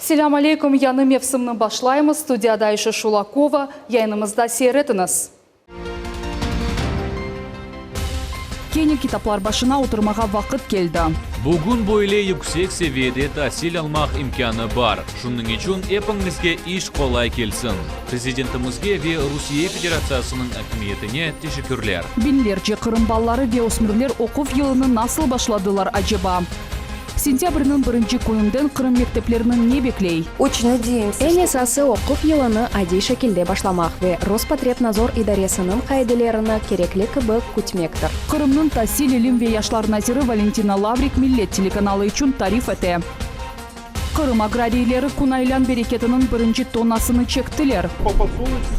Selâm aleyküm, yañı mevsimni başlaymız, studiyada Ayşe Şulakova, yayınımızda seyir etiñiz. Kene kitaplar başına oturmağa vaqıt keldi. Bugün böyle yüksek seviyede tasil almaq imkânı bar, şunıñ içün epiñizge iş qolay kelsin. Prezidentimizge ve Rusiye Federatsiyasınıñ akimiyetine teşekkürler. Biñlerce Qırım balaları ve ösmürler oquv yılını nasıl başladılar, aceba? Sentâbrniñ birinci kününden Qırım mekteplerini ne bekley? Eñ esası, oquv yılını adiy şekilde başlamaq ve Rospotrebnadzor idaresiniñ qaidelerini kerekli kibi kütmektir. Qırımnıñ tasil, ilim ve yaşlar naziri Valentina Lavrik Millet telekanalı içün tarif ete. Qırım agrariyleri künaylan bereketiniñ birinci tonnasını çektiler.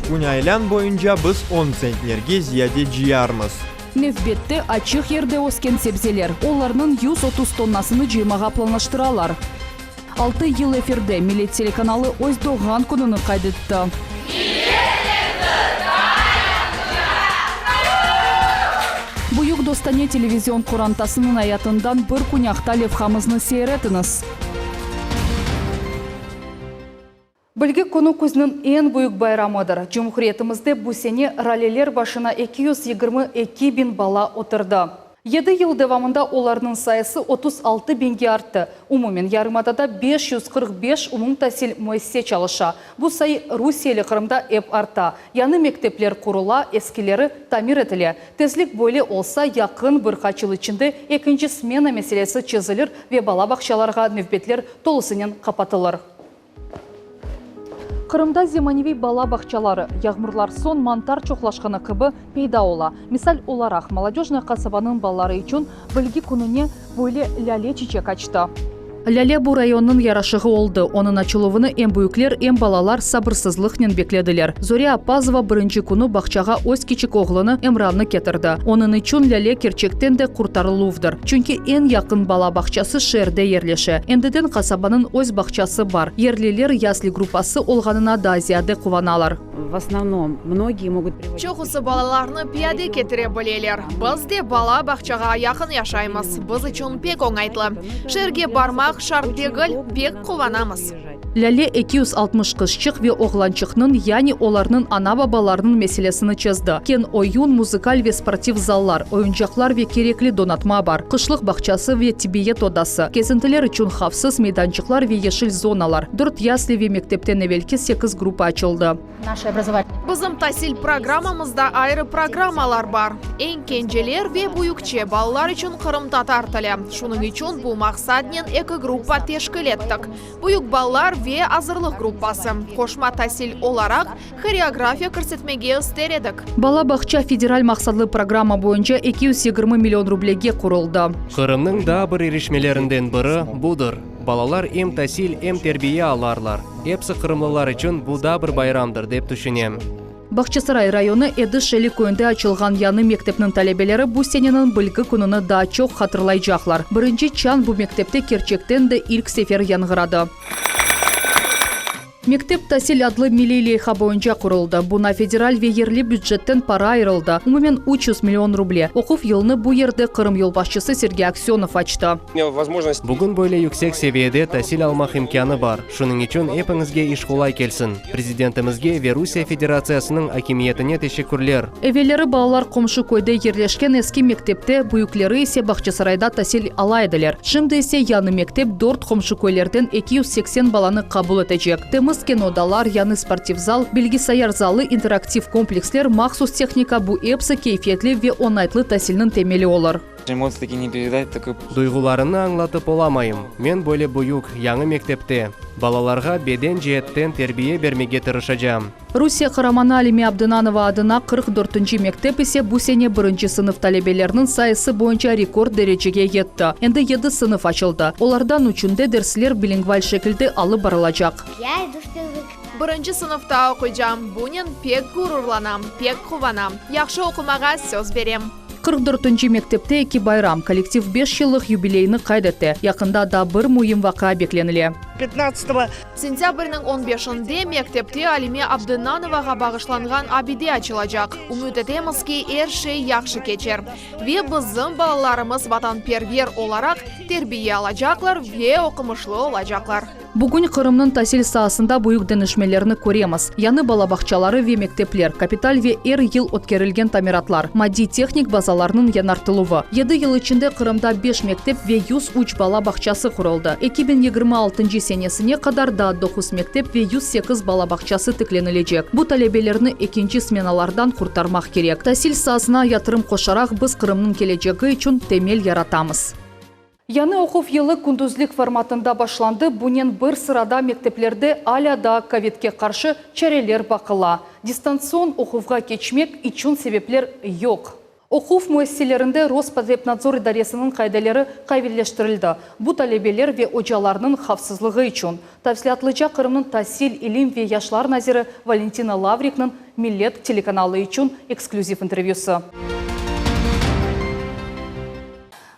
Künaylan boyunca biz on tsentnerge ziyade cıyarmız. Nevbette, açıq yerde ösken sebzeler, olarnıñ 130 tonnasını cıymağa planlaştıralar. Altı yıl efirde Millet telekanalı öz doğğan kününi qayd etti. Büyük dostane televizion qorantasınıñ ayatından bir kün aqta levhamıznı seyir etiñiz. Bilgi künü küzniñ eñ büyük bayramıdır. Cumhuriyetimizde bu sene raleler başına 222 biñ bala oturdı. Yedi yıl devamında olarnıñ sayısı 36 biñge arttı. Umumen yarımadada 545 umumtasil müessise çalışa. Bu sayı rusiyeli Qırımda ep arta. Yañı mektepler qurula, eskileri tamir etile. Tezlik böyle olsa, yaqın bir qaç yıl içinde ekinci smena meselesi çezilir ve bala bağçalarğa nevbetler tolusınen qapatılır. Qırımda zemaneviy bala bağçaları, yağmurlar soñ mantar çoqlaşqanı kibi, peyda ola. Misal olaraq, Molodöjnaya qasabanıñ balaları içün Bilgi kününe böyle lâle çiçek açtı. Lâle bu rayonnıñ yaraşığı oldı. Onıñ açıluvını em büyükler, em balalar sabırsızlıqnen beklediler. Zore Appazova birinci künü bağçağa öz kiçik oğlunı Emrannı ketirdi. Onıñ içün lâle kerçekten de qurtarıluvdır. Çünki eñ yaqın bala bağçası şeerde yerleşe. Endiden qasabanıñ öz bağçası bar. Yerliler yasli gruppası olğanına daa ziyade quvanalar. Çoqusı balalarnı piyade ketire bileler. Biz de bala bağçağa yaqın yaşaymız, biz içün pek oñaytlı. Şeerge barmaq şart degil, pek quvanamız. Lâle 260 qızçıq ve oğlançıqnıñ, yani olarnıñ ana-babalarınıñ meselesini çezdi. Keñ oyun, muzıkal ve sportiv zallar, oyuncaqlar ve kerekli donatma bar, qışlıq bağçası ve tibbiyet odası, kezintiler içün havfsız meydançıqlar ve yeşil zonalar, dört yasli ve mektepten evelki sekiz gruppa açıldı. Bizim tasil programmamızda ayrı programmalar bar, eñ kenceler ve büyükçe balalar içün qırımtatar tili. Şunıñ içün bu maqsadnen eki gruppa teşkil ettik, büyük balalar ve azırlıq gruppası. Qoşma tasil olaraq, horeografiya kirsetmege ister edik. Bala bağça federal maqsadlı programma boyunca 220 million rublege quruldı. Qırımnıñ daa bir irişmelerinden biri budır, balalar em tasil, em terbiye alarlar. Epsi qırımlılar içün bu da bir bayramdır, dep tüşünem. Bağçasaray rayonı Edi Şeli köyünde açılğan yañı mektepniñ talebeleri bu seneniñ Bilgi kününi daa çoq hatırlaycaqlar. Birinci çañ bu mektepte kerçekten de ilk sefer yañğıradı. Mektep Tasil adlı milliy leyha boyunca quruldı. Buña federal ve yerli bücetten para ayırıldı, umumen 300 million ruble. Oquv yılını bu yerde Qırım yolbaşçısı Sergey Aksönov açtı. Bugün böyle yüksek seviyede tasil almaq imkânı bar, şunıñ içün epiñizge iş qolay kelsin. Prezidentimizge ve Rusiye Federatsiyasınıñ akimiyetine teşekkürler. Evelleri balalar qomşu köyde yerleşken eski mektepte, büyükleri ise Bağçasarayda tasil ala ediler. Şimdi ise yañı mektep dört qomşu köylerden 280 balanı qabul etecek. Temiz keñ odalar, yañı sportiv zal, bilgisayar zalı, interaktiv kompleksler, mahsus tehnika, bu episi keyfiyetli ve oñaytlı tasilniñ temeli olur. Duyğularımnı añlatıp olamayım. Men böyle büyük, yañı mektepte, balalarğa beden ceetten terbiye bermege tırışacağım. Rusiye qaramanı Alime Abdınanova adına 44-nci mektep ise bu sene birinci sınıf talebeleriniñ sayısı boyunca rekord derecege yetti. Endi yedi sınıf açıldı. Olardan üçünde dersler bilingval şekilde alıp barılacaq. Birinci sınıfta oquycam. Bunen pek ğururlanam, pek quvanam. Yahşı oqumağa söz berem. 44-nci mektepte eki bayram, kollektiv beş yıllıq yubileyini qayd ete. Yaqında daa bir müim vaqia beklenile. Petnadtsatogo. Sentâbrniñ on beşinde mektepte Alime Abdennanovağa bağışlanğan abide açılacaq. Ümüt etemiz ki, er şey yahşı keçer ve bizim balalarımız vatanperver olaraq terbiye alacaqlar ve oqumışlı olacaqlar. Bugün Qırımnıñ tasil saasında büyük deñişmelerni köremiz, yañı bala bağçaları ve mektepler, kapital ve er yıl ötkerilgen tamiratlar, maddiy-tehnik bazalarnıñ yañartıluvı. Yedi yıl içinde Qırımda beş mektep ve 103 bala bağçası quruldı. 2026 senesine qadar daa doquz mektep ve 108 bala bağçası tiklenilecek. Bu talebelerni ekinci smenalardan qurtarmaq kerek. Tasil saasına yatırım qoşaraq, biz Qırımnıñ kelecegi içün temel yaratamız. Yañı oquv yılı kündüzlik formatında başlandı, bunen bir sırada mekteplerde alâ daa kovidke qarşı çareler baqıla. Distantsion oquvğa keçmek içün sebepler yoq. Oquv müessiselerinde Rospotrebnadzor idaresiniñ qaideleri qaviyleştirildi, bu talebeler ve ocalarnıñ havfsızlığı içün. Tafsilâtlıca Qırımnıñ tasil, ilim ve yaşlar naziri Valentina Lavrikniñ Millet telekanalı içün eksklüziv intervyüsı.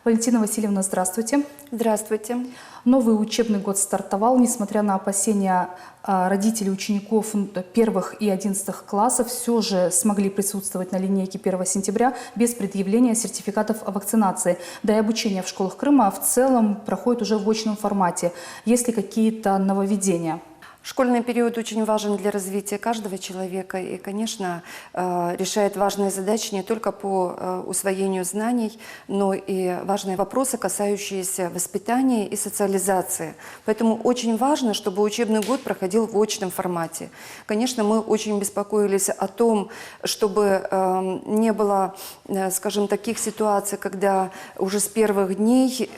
Валентина Васильевна, здравствуйте. Здравствуйте. Новый учебный год стартовал, несмотря на опасения родителей учеников первых и одиннадцатых классов, все же смогли присутствовать на линейке 1 сентября без предъявления сертификатов о вакцинации. Да и обучение в школах Крыма в целом проходит уже в очном формате. Есть ли какие-то нововведения? Школьный период очень важен для развития каждого человека и, конечно, э, решает важные задачи не только по э, усвоению знаний, но и важные вопросы, касающиеся воспитания и социализации. Поэтому очень важно, чтобы учебный год проходил в очном формате. Конечно, мы очень беспокоились о том, чтобы эм, не было, э, скажем, таких ситуаций, когда уже с первых дней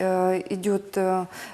идет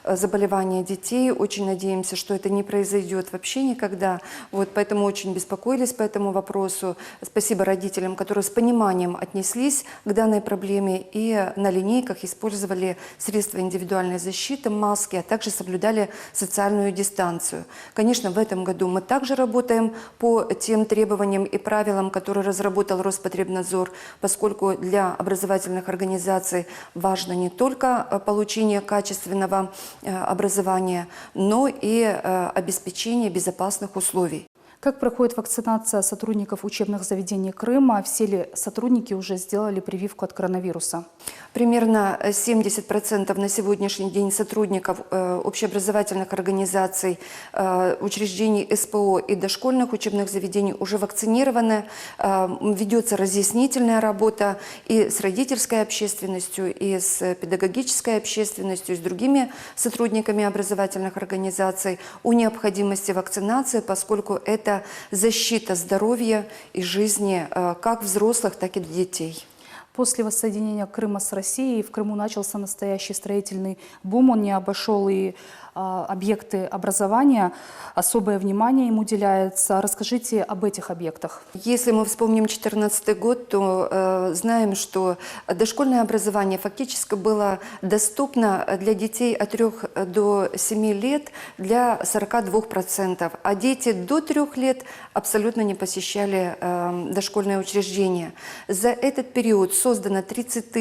заболевание детей. Очень надеемся, что это не произойдет вообще никогда. Вот, поэтому очень беспокоились по этому вопросу. Спасибо родителям, которые с пониманием отнеслись к данной проблеме и на линейках использовали средства индивидуальной защиты, маски, а также соблюдали социальную дистанцию. Конечно, в этом году мы также работаем по тем требованиям и правилам, которые разработал Роспотребнадзор, поскольку для образовательных организаций важно не только э, получение качественного э, образования, но и э, обеспечение безопасных условий. Как проходит вакцинация сотрудников учебных заведений Крыма? Все ли сотрудники уже сделали прививку от коронавируса? Примерно 70% на сегодняшний день сотрудников э, общеобразовательных организаций, э, учреждений СПО и дошкольных учебных заведений уже вакцинированы. Э, ведется разъяснительная работа и с родительской общественностью, и с педагогической общественностью, и с другими сотрудниками образовательных организаций о необходимости вакцинации, поскольку это защита здоровья и жизни как взрослых, так и детей. После воссоединения Крыма с Россией в Крыму начался настоящий строительный бум. Он не обошел и а, объекты образования. Особое внимание им уделяется. Расскажите об этих объектах. Если мы вспомним 2014 год, то э, знаем, что дошкольное образование фактически было доступно для детей от 3 до 7 лет для 42%, а дети до 3 лет абсолютно не посещали э, дошкольное учреждение. За этот период создано 30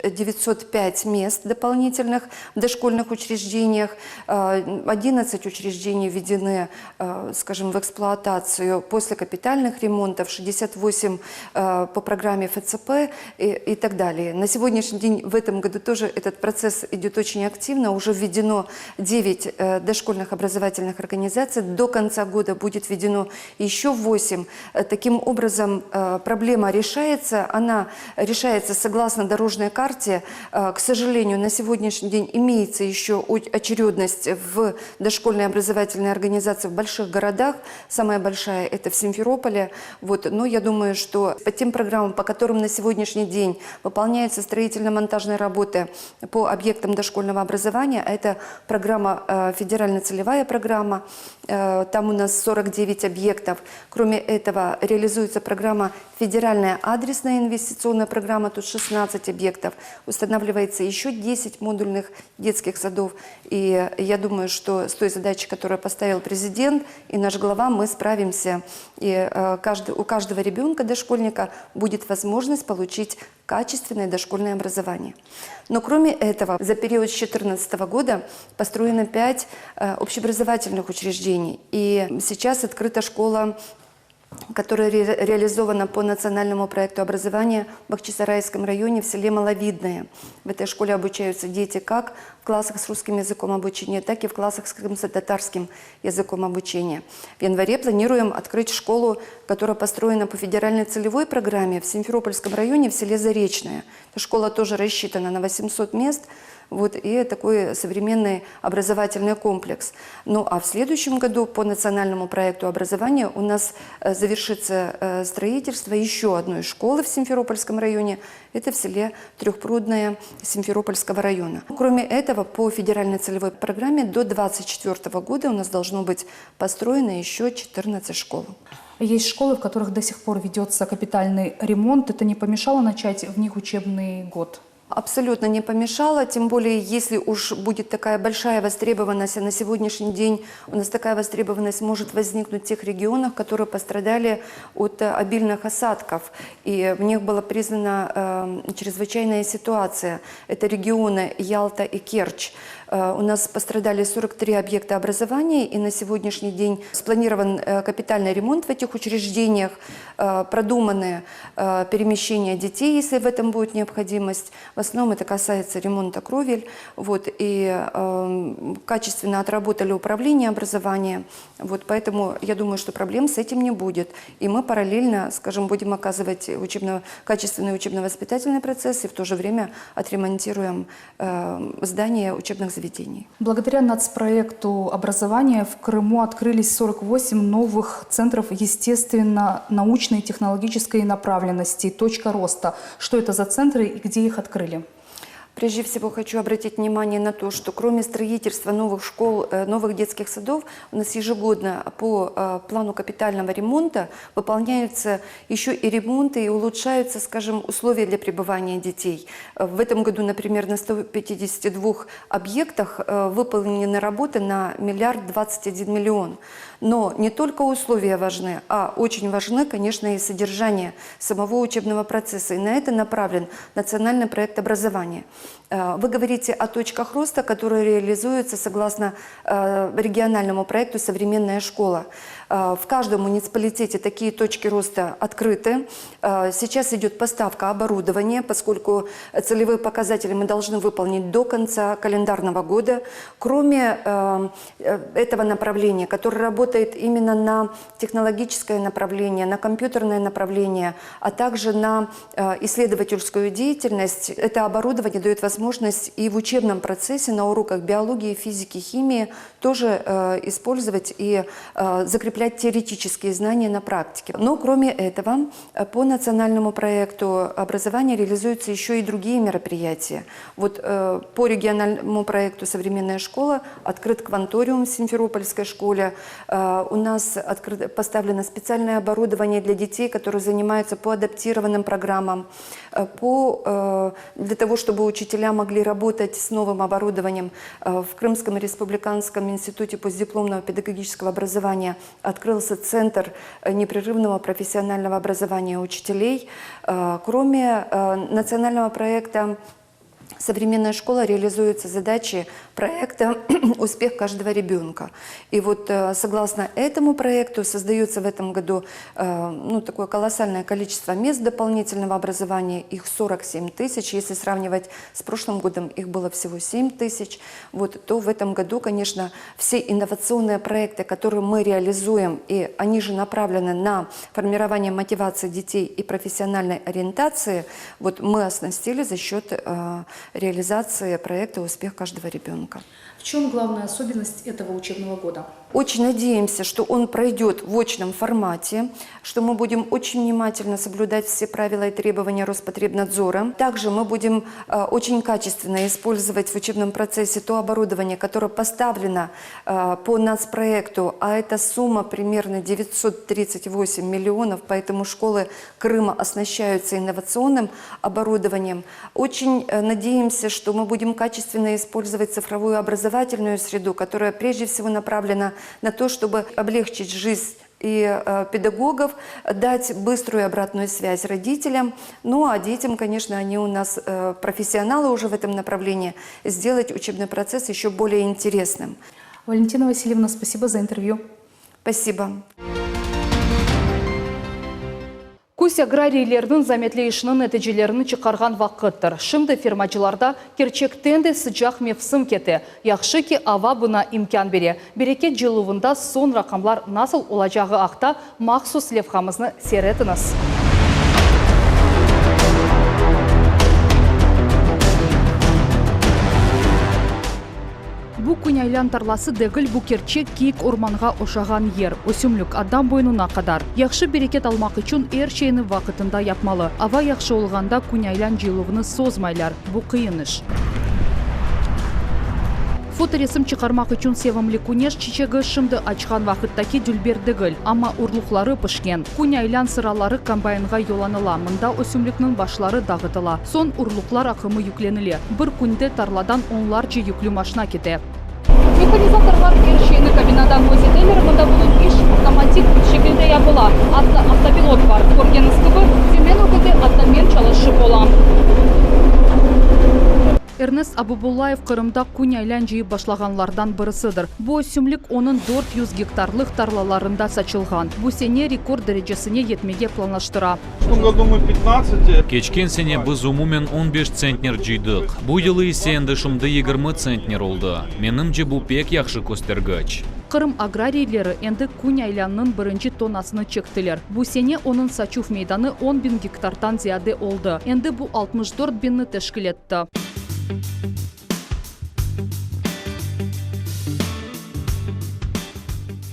905 мест дополнительных в дошкольных учреждениях. 11 учреждений введены, э, скажем, в эксплуатацию после капитальных ремонтов, 68 э, по программе ФЦП и, и так далее. На сегодняшний день в этом году тоже этот процесс идет очень активно. Уже введено 9 э, дошкольных образовательных организаций. До конца года будет введено еще 8. Таким образом, проблема решается. Она решается согласно дорожной карте. К сожалению, на сегодняшний день имеется еще очередность в дошкольной образовательной организации в больших городах. Самая большая – это в Симферополе. Вот. Но я думаю, что по тем программам, по которым на сегодняшний день выполняются строительно-монтажные работы по объектам дошкольного образования, а это программа, э, федерально-целевая программа, э, там у нас 49 объектов. Кроме этого, реализуется программа «Федеральная адресная инвестиционная программа». программа, тут 16 объектов. Устанавливается еще 10 модульных детских садов. И я думаю, что с той задачей, которую поставил президент и наш глава, мы справимся. И э, каждый, у каждого ребенка, дошкольника, будет возможность получить качественное дошкольное образование. Но кроме этого, за период с 2014 года построено 5 э, общеобразовательных учреждений. И сейчас открыта школа которая ре реализована по национальному проекту образования в Бахчисарайском районе в селе Маловидное. В этой школе обучаются дети как в классах с русским языком обучения, так и в классах с крымско-татарским языком обучения. В январе планируем открыть школу, которая построена по федеральной целевой программе в Симферопольском районе в селе Заречное. Эта школа тоже рассчитана на 800 мест. Вот, и такой современный образовательный комплекс. Ну а в следующем году по национальному проекту образования у нас э, завершится э, строительство еще одной школы в Симферопольском районе. Это в селе Трехпрудное Симферопольского района. Кроме этого, по федеральной целевой программе до 2024 года у нас должно быть построено еще 14 школ. Есть школы, в которых до сих пор ведется капитальный ремонт. Это не помешало начать в них учебный год? Абсолютно не помешало, тем более, если уж будет такая большая востребованность, а на сегодняшний день у нас такая востребованность может возникнуть в тех регионах, которые пострадали от э, обильных осадков. И в них была признана э, чрезвычайная ситуация. Это регионы Ялта и Керчь. Э, у нас пострадали 43 объекта образования, и на сегодняшний день спланирован э, капитальный ремонт в этих учреждениях, э, продуманы перемещения детей, если в этом будет необходимость. В основном это касается ремонта кровель. Вот, и э, качественно отработали управление образования. Вот, поэтому я думаю, что проблем с этим не будет. И мы параллельно, скажем, будем оказывать учебно, качественный учебно-воспитательный процесс и в то же время отремонтируем э, здание учебных заведений. Благодаря нацпроекту образования в Крыму открылись 48 новых центров естественно-научной и технологической направленности «Точка роста». Что это за центры и где их открыли? Прежде всего хочу обратить внимание на то, что кроме строительства новых школ, э, новых детских садов, у нас ежегодно по э, плану капитального ремонта выполняются еще и ремонты и улучшаются, скажем, условия для пребывания детей. Э, в этом году, например, на 152 объектах выполнены работы на миллиард 21 миллион. Но не только условия важны, а очень важны, конечно, и содержание самого учебного процесса. И на это направлен национальный проект образования. Э, вы говорите о точках роста, которые реализуются согласно э, региональному проекту «Современная школа». Э, в каждом муниципалитете такие точки роста открыты. Сейчас идет поставка оборудования, поскольку целевые показатели мы должны выполнить до конца календарного года. Кроме этого направления, которое работает именно на технологическое направление, на компьютерное направление, а также на исследовательскую деятельность, это оборудование дает возможность и в учебном процессе на уроках биологии, физики, химии тоже э, использовать и э, закреплять теоретические знания на практике. Но кроме этого, э, по национальному проекту образования реализуются еще и другие мероприятия. Вот э, по региональному проекту «Современная школа» открыт кванториум в Симферопольской школе. Э, у нас открыто, поставлено специальное оборудование для детей, которые занимаются по адаптированным программам, э, по, э, для того, чтобы учителя могли работать с новым оборудованием. Э, в Крымском республиканском институте постдипломного педагогического образования открылся Центр непрерывного профессионального образования учителей. Э, кроме э, национального проекта «Современная школа» реализуются задачи проекта «Успех каждого ребенка». И вот э, согласно этому проекту создается в этом году э, ну, такое колоссальное количество мест дополнительного образования, их 47 тысяч. Если сравнивать с прошлым годом, их было всего 7 тысяч. Вот, то в этом году, конечно, все инновационные проекты, которые мы реализуем, и они же направлены на формирование мотивации детей и профессиональной ориентации, вот мы оснастили за счет э, реализации проекта «Успех каждого ребенка». В чем главная особенность этого учебного года? Очень надеемся, что он пройдет в очном формате, что мы будем очень внимательно соблюдать все правила и требования Роспотребнадзора. Также мы будем э, очень качественно использовать в учебном процессе то оборудование, которое поставлено э, по нацпроекту, а это сумма примерно 938 миллионов, поэтому школы Крыма оснащаются инновационным оборудованием. Очень э, надеемся, что мы будем качественно использовать цифровую образовательную среду, которая прежде всего направлена на то, чтобы облегчить жизнь и э, педагогов, дать быструю обратную связь родителям. Ну а детям, конечно, они у нас э, профессионалы уже в этом направлении, сделать учебный процесс еще более интересным. Валентина Васильевна, спасибо за интервью. Спасибо. Küz agrariylerniñ zametli işiniñ neticelerini çıqarğan vaqıttır. Şimdi fermacılarda kerçekten de sıcaq mevsim kete. Yahşı ki, ava buña imkân bere. Bereket cıyıluvında soñ raqamlar nasıl olacağı aqta mahsus levhamıznı seyir etiñiz. Bu künaylan tarlası degil, bu kerçek kiyik ormanğa oşağan yer, ösümlik adam boynuna qadar. Yahşı bereket almaq içün er şeyni vaqıtında yapmalı. Ava yahşı olğanda künaylan cıyıluvını sozmaylar, bu qıyın iş. Fotoresim çıqarmaq içün sevimli küneş çiçegi şimdi açqan vaqıttaki dülber degil, amma urluqları pişken. Künaylan sıraları kombaynğa yollanıla, mında ösümlikniñ başları dağıtıla. Soñ urluqlar aqımı yüklenile. Bir künde tarladan onlarca yüklü maşna kete. Mehanizatorlar er şeyni kabinadan közeteler, mında bütün iş avtomatik şekilde yapıla, atta avtopilot bar. Körgeniñiz kibi, femen ögünde atta men çalışıp olam. Ernest Abubullayev Qırımda künaylan cıyıp başlağanlardan birisidir. Bu ösümlik onıñ 400 gektarlıq tarlalarında saçılğan. Bu sene rekord derecesine yetmege planlaştıra. Keçken sene biz umumen on beş tsentner cıydıq, bu yılı ise endi şimdi 20 tsentner oldı. Menimce, bu pek yahşı köstergiç. Qırım agrariyleri endi künaylanıñ birinci tonnasını çektiler. Bu sene onıñ saçuv meydanı on biñ gektardan ziyade oldı. Endi bu 64 biñni teşkil etti.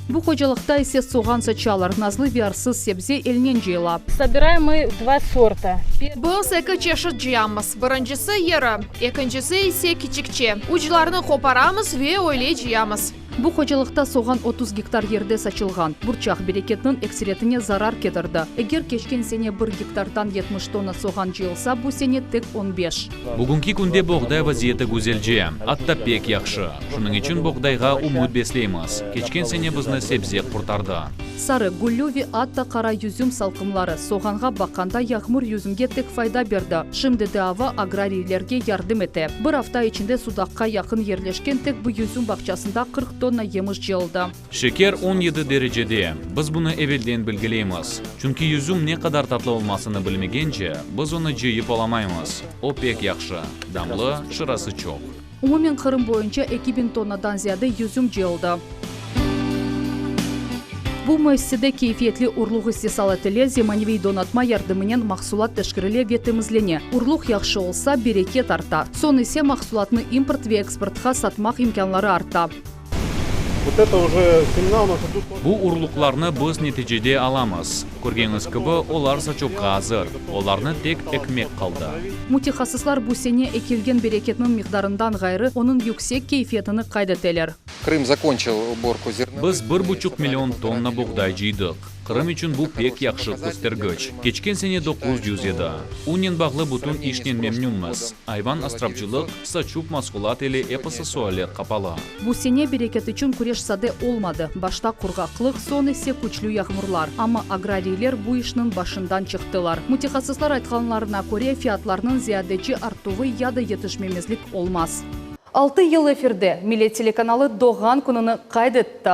Bu hocalıqta ise soğan saçalar, nazlı ve arsız sebze elnen cıyıla. Sobiraem mı dva sorta. Biz eki çeşit cıyamız, birincisi iri, ekincisi ise kiçikçe. Uclarını qoparamız ve öyle cıyamız. Bu hocalıqta soğan 30 gektar yerde saçılğan. Burçaq bereketniñ ekseriyetine zarar ketirdi. Eger keçken sene bir gektardan 70 tonna soğan cıyılsa, bu sene tek on beş. Bugünki künde boğday vaziyeti güzelce, atta pek yahşı. Şunıñ içün boğdayğa ümüt besleymiz. Keçken sene bizni sebze qurtardı. Sarı, güllü ve atta qara yüzüm salqımları, soğanğa baqqanda yağmur yüzümge tek fayda berdi. Şimdi de ava agrariylerge yardım ete. Bir afta içinde Sudaqqa yaqın yerleşken tek bir yüzüm bağçasında 40 tonna yemiş cıyıldı. Şeker on yedi derecede. Biz bunı evelden belgileymiz. Çünki yüzüm ne qadar tatlı olmasını bilmegence, biz onı cıyıp olamaymız. O pek yahşı, damlı, şırası çoq. Umumen Qırım boyunca 2000 tonnadan ziyade yüzüm cıyıldı. Bu müessisede keyfiyetli urluq istisal etile, zemaneviy donatma yardımınen mahsulat teşkerile ve temizlene. Urluq yahşı olsa, bereket arta. Soñ ise mahsulatnı import ve eksportqa satmaq imkânları arta. Вот это уже семена у нас идут. Bu urluqlarnı biz neticede alamız. Körgeniñiz kibi, olar saçuvğa azır. Olarnı tek ekmek qaldı. Mütehassıslar bu sene ekilgen bereketniñ miqdarından ğayrı, onıñ yüksek keyfiyetini qayd eteler. Крым закончил уборку зерновых. Biz bir buçuq million tonna boğday cıydıq. Qırım içün bu pek yahşı köstergiç. Keçken sene 900 edi. Unnen bağlı bütün işnen memnünmiz. Ayvan asravcılıq, saçuv mahsulat ile episi sualler qapalı. Bu sene bereket içün küreş sade olmadı. Başta qurğaqlıq, soñ ise küçlü yağmurlar. Amma agrariyler bu işniñ başından çıqtılar. Mütehassıslar aytqanlarına köre, fiyatlarnıñ ziyadece artuvı ya da yetişmemezlik olmaz. Altı yıl efirde Millet telekanalı doğğan kününi qayd etti.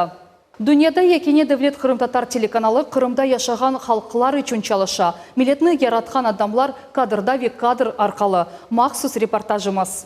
Dünyada yekâne devlet qırımtatar telekanalı Qırımda yaşağan halqlar içün çalışa. Milletni yaratqan adamlar kadrda ve kadr arqalı. Mahsus reportajımız.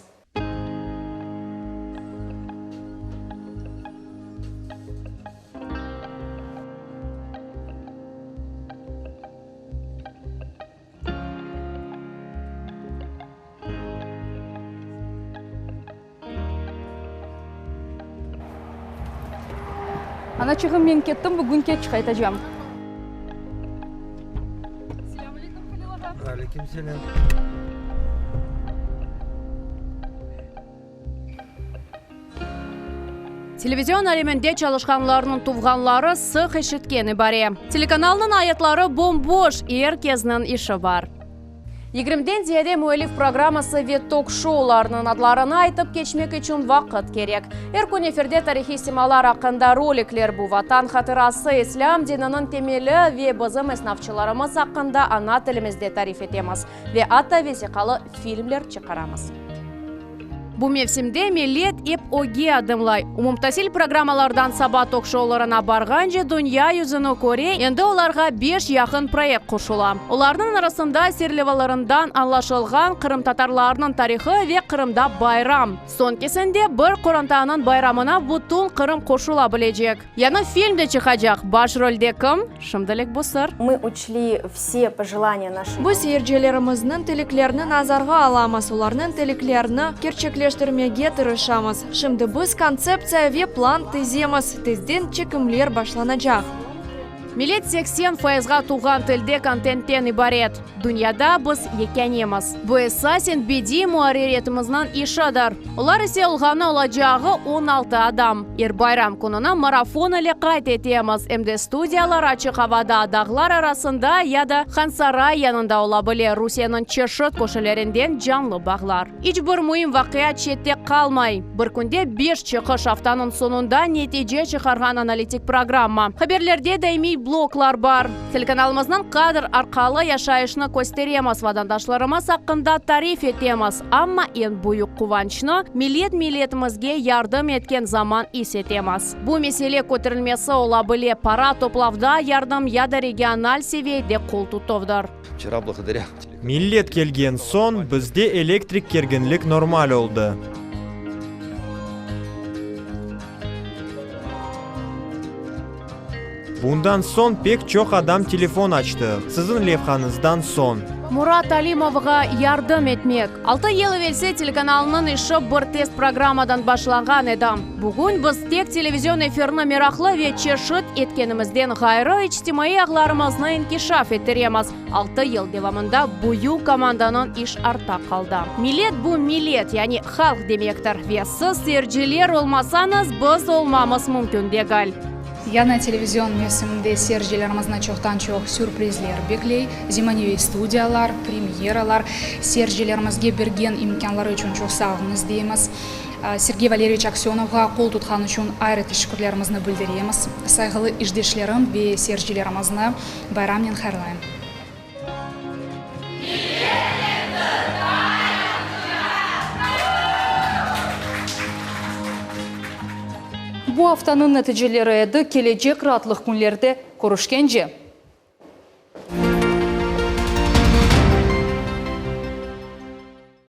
Anaçığım, men kettim, bugün keç qaytacam. Selâm aleyküm, Halil ağa. Aleyküm selâm. Televizion aleminde çalışqanlarnıñ tuvğanları sıq eşitken ibare, Telekanalnıñ ayatları bom-boş, er kesniñ işi bar. Yigirmiden ziyade müellif programması ve tok-şoularnıñ adlarını aytıp keçmek içün vaqıt kerek. Er kün efirde tarihiy simalar aqqında rolikler, bu Vatan hatırası, İslâm dininiñ temeli ve bizim esnafçılarımız aqqında ana tilimizde tarif etemiz ve atta vesiqalı filmler çıqaramız. Bu mevsimde millet ep ögge adımlay. Umumtasil programmalardan saba tok-şoularına barğance dünya yüzüni köre, endi olarğa beş yaqın proyekt qoşula. Olarnıñ arasında serlevalarından añlaşılğan qırımtatarlarnıñ tarihı ve Qırımda bayram. Soñkisinde bir qorantanıñ bayramına bütün Qırım qoşula bilecek. Yañı film de çıqacaq, baş rolde kim? Şimdilik bu sır. Мы учли все пожелания наших. Biz seyircilerimizniñ tileklerini nazarğa alamız, olarnıñ tileklerini kerçekleştirmege tırışamız. Şimdi biz kontseptsiya ve plan tizemiz, tezden çekimler başlanacaq. Millet 80 fayızğa tuvğan tilde kontentten ibaret. Dünyada biz yekânemiz. Bu esasen bediiy muarririyetimizniñ işidir. Olar ise olğanı olacağı 16 adam. Er bayram kününi marafon ile qayd etemiz, em de studiyalar açıq avada, dağlar arasında ya da Hansaray yanında ola bile, Rusiyeniñ çeşit köşelerinden canlı bağlar. İç bir müim vaqia çette qalmay. Bir künde beş çıqış, aftanıñ soñunda netice çıqarğan analitik programma, haberlerde daimiy bloklar bar. Telekanalımıznıñ kadr arqalı yaşayışnı kösteremiz, vatandaşlarımız aqqında tarif etemiz, amma eñ büyük quvançnı millet milletimizge yardım etken zaman is etemiz. Bu mesele köterilmesi ola bile, para toplavda yardım ya da regional seviyede qol tutuvdır. Millet kelgen soñ, bizde elektrik kerginlik normal oldı. Bundan soñ pek çoq adam telefon açtı, siziñ levhañızdan soñ. Murat Alimovğa yardım etmek. Altı yıl evelsi telekanalnıñ işi bir test programmadan başlanğan edi. Bugün biz tek televizion efirni meraqlı ve çeşit etkenimizden ğayrı, içtimaiy ağlarımıznı inkişaf ettiremiz. Altı yıl devamında büyük komandanıñ iş artta qaldı. Millet bu millet, yani halq demektir. Ve siz, seyirciler, olmasañız, biz olmamız mümkün degil. Yañı televizion mevsiminde seyircilerimizni çoqtan-çoq sürprizler bekley, zemaneviy studiyalar, premyeralar. Seyircilerimizge bergen imkânları içün çoq sağ oluñız deymiz. Sergey Valeryeviç Aksönovğa qol tutqanı içün ayrı teşekkürlerimizni bildiremiz. Sayğılı işdeşlerim ve seyircilerimizni bayramnen hayırlayım. Bu aftanıñ neticeleri edi, kelecek raatlıq künlerde körüşkence!